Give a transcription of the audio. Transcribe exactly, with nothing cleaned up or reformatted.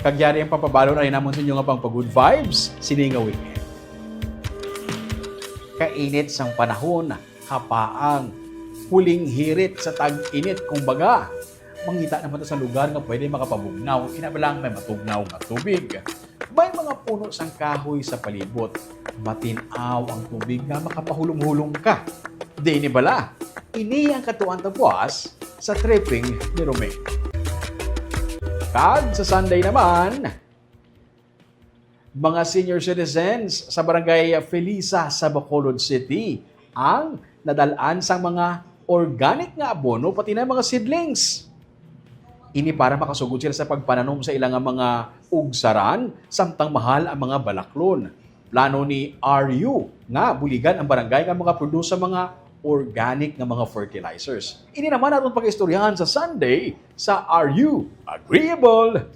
Kag yari ang papabalon ani namon sa inyo nga pang pa-good vibes sini nga weekend. Kainit sang panahon, kapaang, huling hirit sa tag-init, kumbaga. Mangita naman ta sa lugar nga pwede makapabugnaw, ina ba lang may matugnaw nga tubig. May mga puno sang kahoy sa palibot. Matin-aw ang tubig nga makapahulom-hulom ka. Di ni bala? Ini ang katuan ta buas sa tripping ni Romaine. Kag sa Sunday naman, mga senior citizens sa Barangay Felisa sa Bacolod City ang nadal-an sang mga organic nga abono, pati na mga seedlings. Ini para makasugod sila sa pagpananom sa ila nga mga ugsaran, samtang mahal ang mga balaklon. Plano ni R U nga buligan ang barangay nga makaproduce sa mga organic nga mga fertilizers. Ini naman aton pag-istoryahan sa Sunday sa Are You Agreeable?